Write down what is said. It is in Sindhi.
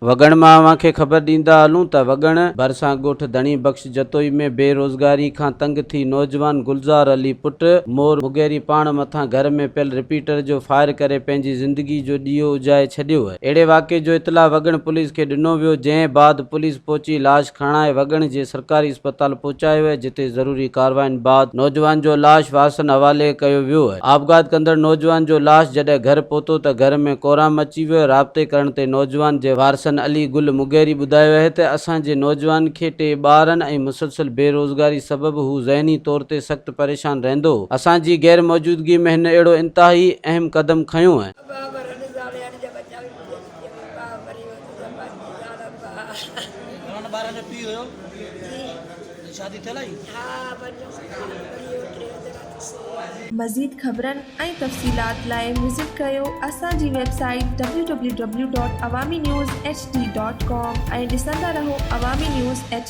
وڳڻ مان اوهان کي خبر ڏيندا هلون ته وڳڻ ڀرسان ڳوٺ ڌڻي بخش جتوئي ۾ بي روزگاري کان تنگ ٿي نوجوان گلزار علي پٽ مور مغيري پاڻ مٿان گهر ۾ پيل رپيٽر جو فائر ڪري پنهنجي زندگي جو ڏيئو اجهائي ڇڏيو. اهڙي واقعي جو اطلاع وڳڻ پوليس کي ڏنو ويو جنهن بعد پوليس پهچي لاش کڻائي وڳڻ جي سرڪاري اسپتال پهچايو ويو جتي ضروري ڪارواين بعد نوجوان جو لاش وارثن حوالي ڪيو ويو. آپگهات ڪندڙ نوجوان جو لاش جڏهن گهر پهتو ته گهر ۾ ڪهرام مچي ويو رابطي ڪرڻ تي نوجوان جي وارثن علي گل مغيري ٻڌايو آهي ته اسان جي نوجوان کي ٽي ٻارن ۽ مسلسل بي روزگاري سبب هو ذهني طور تي سخت پريشان رهندو هو اسان جي غير موجودگي ۾ هن اهڙو انتهائي اهم قدم کنيو. ابا مرن زال يعني جا ٻچا به منهنجي زندگيء ۾ ابا مري ويو تنهنجا پنهنجي زال ابا. گهڻن ٻارن جو پيء هيو؟ جي. ۽ شادي ٿيل هئي؟ ها پنجون سال مري ويو ٽيون تيرهن اٿس. مزيد خبرن ۽ تفصيلات لاء وزٽ ڪريو اسان جي website W W W dot Awami news H D dot com ۽ ڏسندا رهو عوامي نيوز ايڇ.